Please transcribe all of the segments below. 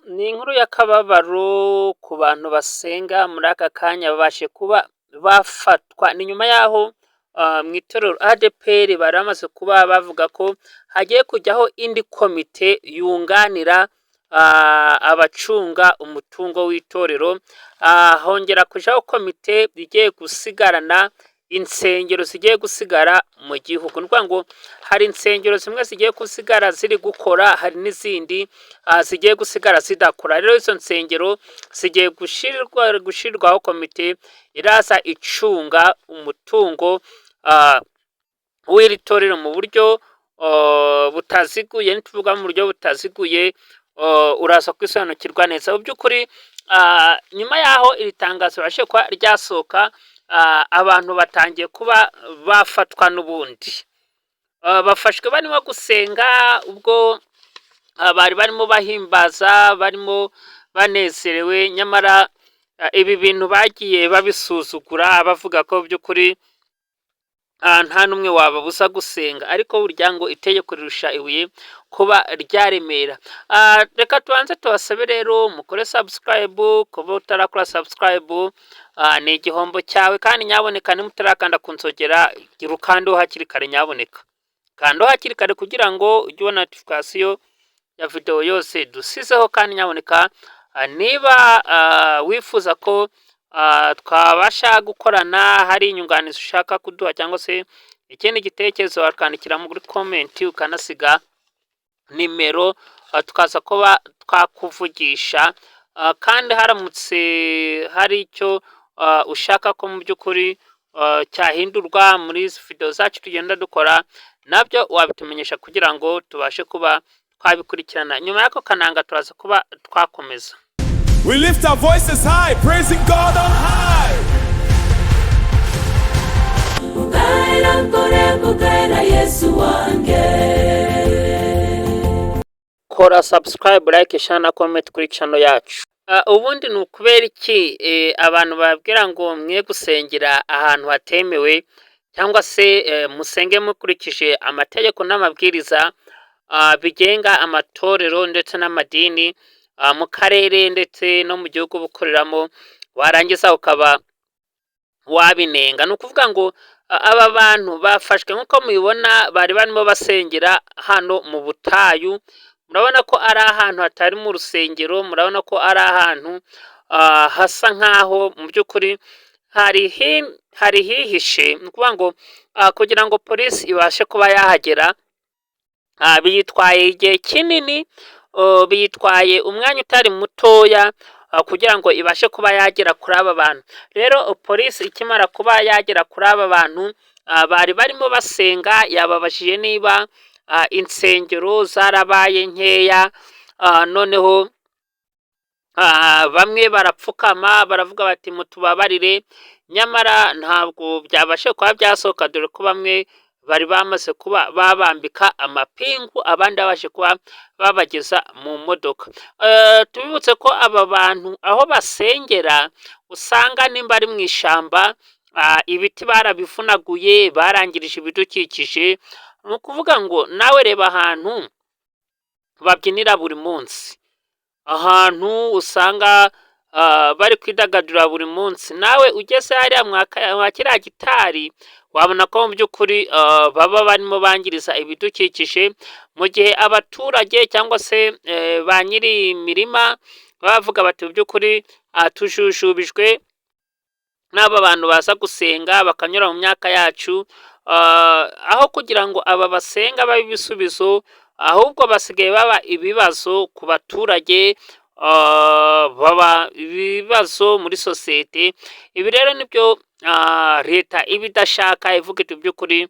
Ni inkuru y'akababaro ku bantu basenga muri aka kanya babashe kuba bafatwa. Ni nyuma y'aho mu itorero ADEPR bari bamaze kuba bavuga ko hagiye kujyaho indi komite yunganira abacunga umutungo w'itorero, hongera kujyaho komite igiye gusigarana insengero zigiye gusigara mu gihugu. Ni ukuvuga ngo hari insengero zimwe zigiye gusigara ziri gukora, hari n'izindi zigiye gusigara zidakora. Rero izo nsengero zigiye gushyirwaho komite iraza icunga umutungo w'iri torero mu buryo butaziguye. Nituvuga mu buryo butaziguye, uraza kwisobanukirwa neza. Mu by'ukuri, nyuma y'aho iri tangazo ribashije kuba ryasohoka, abantu batangiye kuba bafatwa n'ubundi. Bafashwe barimo gusenga, ubwo bari barimo bahimbaza, barimo banezerewe, nyamara ibi bintu bagiye babisuzugura, bavuga ko by'ukuri nta n'umwe wababuza gusenga, ariko burya ngo itegeko rirusha ibuye kuba ryaremera. Reka tubanze tubasabe rero mukore subscribe. Kuba utarakora subscribe ni igihombo cyawe, kandi nyaboneka niba utarakanda ku nzogera, gira ukandeho hakiri kare. Nyaboneka kandaho hakiri kare kugira ngo ujye ubona notification ya video yose dusizeho. Kandi nyaboneka niba wifuza ko twabasha gukorana, hari inyunganizi ushaka kuduha cyangwa se ikindi gitekerezo, wakandikira muri comment, ukanasiga nimero, tukaza kuba twakuvugisha. Kandi haramutse hari icyo ushaka ko mu by'ukuri cyahindurwa muri izi video zacu tugenda dukora, nabyo wabitumenyesha kugira ngo tubashe kuba twabikurikirana. Nyuma y'ako kananga turaza kuba twakomeza. We lift our voices high, praising God on high. Ukaera nkore kukaera Yesu wange. Kora subscribe, like, share na comment kuri channel yacu. Ubundi ni ukubera iki abantu babwira ngo mwe gusengera ahantu hatemewe, cyangwa se musenge mukurikije amategeko n'amabwiriza bigenga amatorero ndetse n'amadini mu karere ndetse no mu gihugu bukoreramo, warangiza ukaba wabinenga? Ni ukuvuga ngo aba bantu bafashwe, nk'uko mubibona, bari barimo basengera hano mu butayu. Murabona ko ari ahantu hatari mu rusengero, murabona ko ari ahantu hasa nk'aho mu by'ukuri hari hihishe. Ni ukuvuga ngo kugira ngo polisi ibashe kuba yahagera biyitwaye igihe kinini, biyitwaye umwanya utari mutoya kugira ngo ibashe kuba yagera kuri aba bantu. Rero polisi ikimara kuba yagera kuri aba bantu bari barimo basenga, yababajije niba insengero zarabaye nkeya. Noneho bamwe barapfukama, baravuga bati: "Mutubabarire." Nyamara ntabwo byabashe kuba byasohoka, dore ko bamwe bari bamaze kuba babambika amapingu, abandi babashe kuba babageza mu modoka. Tubibutse ko aba bantu aho basengera usanga nimba ari mu ishyamba, ibiti barabivunaguye, barangirije ibidukikije. Ni ukuvuga ngo nawe reba ahantu babyinira buri munsi, ahantu usanga bari kwidagadura buri munsi. Nawe ugeze hariya mwa kiriya gitari, wabona ko mu by'ukuri baba barimo bangiriza ibidukikije, mu gihe abaturage cyangwa se ba nyiri imirima baba bavuga bati: "Mu by'ukuri tujujubijwe n'aba bantu baza gusenga bakanyura mu myaka yacu." Aho kugira ngo aba basenga babe ibisubizo, ahubwo basigaye baba ibibazo ku baturage, baba ibibazo muri sosiyete. Ibi rero nibyo leta iba idashaka, ivuga iti: "By'ukuri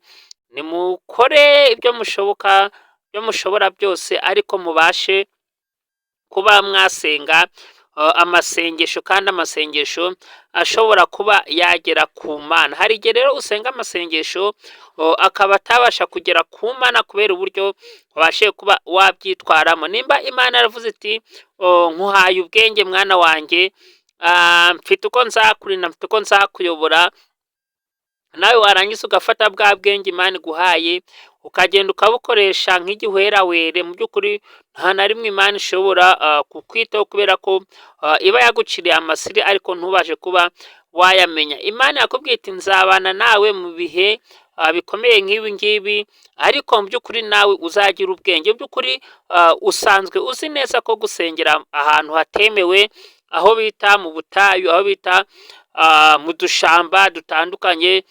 nimukore ibyo mushoboka, ibyo mushobora byose, ariko mubashe kuba mwasenga amasengesho, kandi amasengesho ashobora kuba yagera ku Mana." Hari igihe rero usenga amasengesho akaba atabasha kugera ku Mana kubera uburyo wabashije kuba wabyitwaramo. Nimba Imana yaravuze iti: "Nkuhaye ubwenge mwana wanjye, mfite uko nzakurinda, mfite uko nzakuyobora," Nawe warangiza ugafata bwa bwenge Imana iguhaye, ukagenda ukabukoresha nk'igihwerahwere. Mu by'ukuri nta na rimwe Imana ishobora kukwitaho, kubera ko iba yaguciriye amasiri ariko ntubashe kuba wayamenya. Imana yakubwiye iti: "Nzabana nawe mu bihe bikomeye nk'ibi ngibi," ariko mu by'ukuri nawe uzagira ubwenge. Mu by'ukuri usanzwe uzi neza ko gusengera ahantu hatemewe, aho bita mu butayu, aho bita mu dushamba dutandukanye,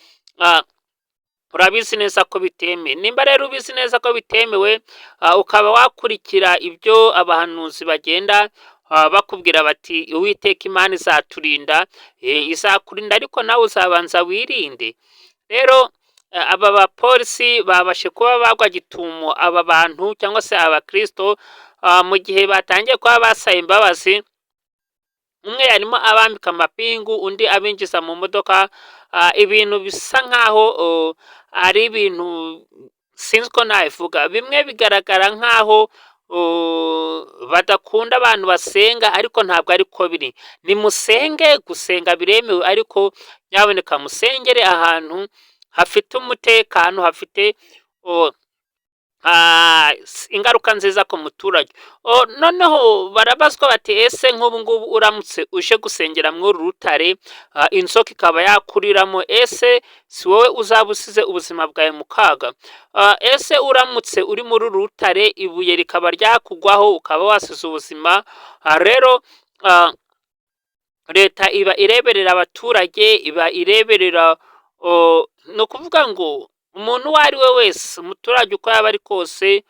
urabizi neza ko bitemewe. Nimba rero ubizi neza ko bitemewe, ukaba wakurikira ibyo abahanuzi bagenda bakubwira bati: "Uwiteka Imana izaturinda," izakurinda, ariko nawe uzabanza wirinde. Rero aba bapolisi babashe kuba bagwa gitumo aba bantu cyangwa se abakristo mu gihe batangiye kuba basaba imbabazi. Umwe arimo abambika amapingu, undi abinjiza mu modoka, ibintu bisa nkaho ari ibintu sinzi uko nabivuga. Bimwe bigaragara nkaho badakunda abantu basenga, ariko ntabwo ariko biri. Nimusenge, gusenga biremewe, ariko nyabuneka musengere ahantu hafite umutekano, hafite ingaruka nziza ku muturage. Noneho barabazwa bati: "Ese nk'ubu ngubu uramutse uje gusengera muri uru rutare, inzoka ikaba yakuriramo, ese si wowe uzaba usize ubuzima bwawe mu kaga? Ese uramutse uri muri uru rutare, ibuye rikaba ryakugwaho, ukaba wasize ubuzima?" Rero leta iba ireberera abaturage, iba ireberera, ni ukuvuga ngo umuntu uwo ari we wese, umuturage uko yaba ari kose,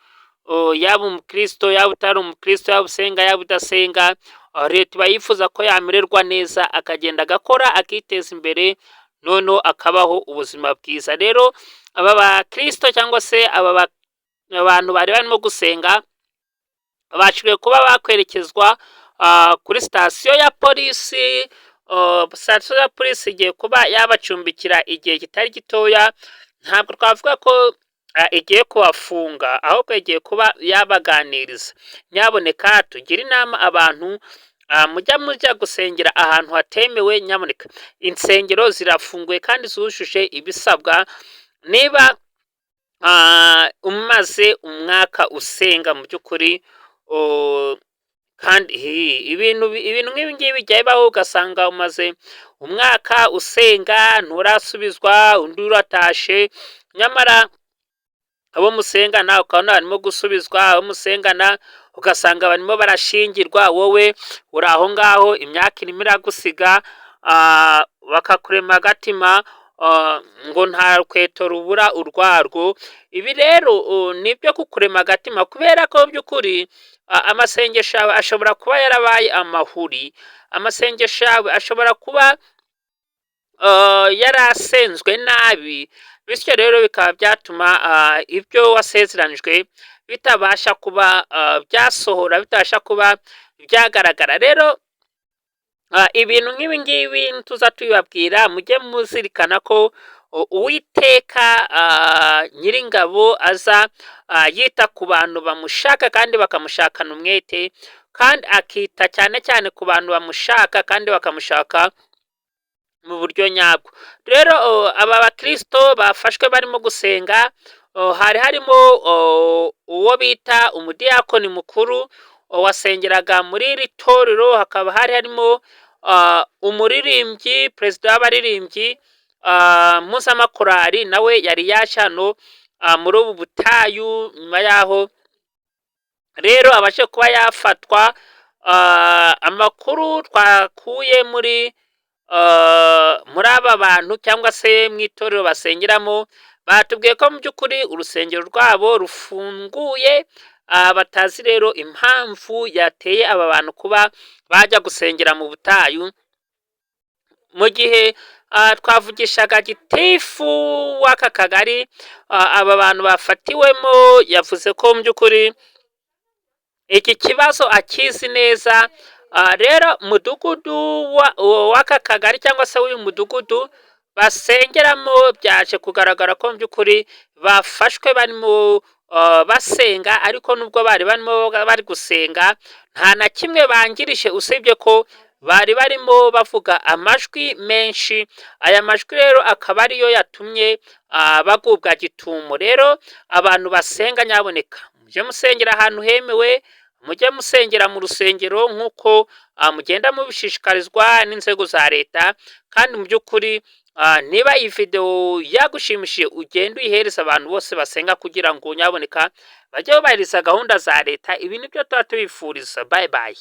yaba umukristo, yaba utari umukristo, yaba usenga, yaba udasenga, leta iba yifuza ko yamererwa neza, akagenda agakora, akiteza imbere, noneho akabaho ubuzima bwiza. Rero aba bakristo cyangwa se aba bantu bari barimo gusenga babashije kuba bakwerekezwa kuri sitasiyo ya polisi. Sitasiyo ya polisi igiye kuba yabacumbikira igihe kitari gitoya. Ntabwo twavuga ko igiye kubafunga, ahubwo igiye kuba yabaganiriza. Nyaboneka tugire inama abantu mujya mujya gusengera ahantu hatemewe. Nyaboneka insengero zirafunguye kandi zujuje ibisabwa. Niba umaze umwaka usenga mu by'ukuri, kandi ibintu nk'ibi ngibi bijya bibaho, ugasanga umaze umwaka usenga nturasubizwa, undi uratashe, nyamara abo musengana ukabona barimo gusubizwa, abo musengana ugasanga barimo barashingirwa, wowe uri aho ngaho imyaka irimo iragusiga, bakakurema agatima ngo nta rukweto rubura urwarwo. Ibi rero ni ibyo kukurema agatima, kubera ko by'ukuri amasengesho yawe ashobora kuba yarabaye amahuri, amasengesho yawe ashobora kuba yarasenzwe nabi, bityo rero bikaba byatuma ibyo wasezeranijwe bitabasha kuba byasohora, bitabasha kuba byagaragara. Rero ibintu nk'ibi ngibi tuza tubibabwira, mujye muzirikana ko Uwiteka Nyiringabo aza yita ku bantu bamushaka kandi bakamushakana umwete, kandi akita cyane cyane ku bantu bamushaka kandi bakamushaka mu buryo nyabwo. Rero aba bakristo bafashwe barimo gusenga, hari harimo uwo bita umudiyakoni mukuru wasengeraga muri iri torero, hakaba hari harimo umuririmbyi, perezida w'abaririmbyi mpuzamakorali, nawe yari yaje hano muri ubu butayu. Nyuma yaho rero abashe kuba yafatwa, amakuru twakuye muri aba bantu cyangwa se mu itorero basengeramo, batubwiye ko mu by'ukuri urusengero rwabo rufunguye, batazi rero impamvu yateye aba bantu kuba bajya gusengera mu butayu. Mu gihe twavugishaga gitifu w'aka kagari aba bantu bafatiwemo, yavuze ko mu by'ukuri iki kibazo akizi neza. Rero mudugudu w'aka kagari cyangwa se w'uyu mudugudu basengeramo, byaje kugaragara ko mu by'ukuri bafashwe barimo basenga, ariko nubwo bari barimo bari gusenga nta na kimwe bangirije usibye ko Bari barimo bavuga amajwi menshi. Aya majwi rero akaba ariyo yatumye bagubwa gitumo. Rero abantu basenga, nyaboneka mujye musengera ahantu hemewe, mujye musengera mu rusengero nk'uko mugenda mubishishikarizwa n'inzego za leta. Kandi mu by'ukuri, niba iyi videwo yagushimishije, ugende uyihereza abantu bose basenga kugira ngo nyaboneka bajye bubahiriza gahunda za leta. Ibi nibyo tuba tubifuriza. Bye bye.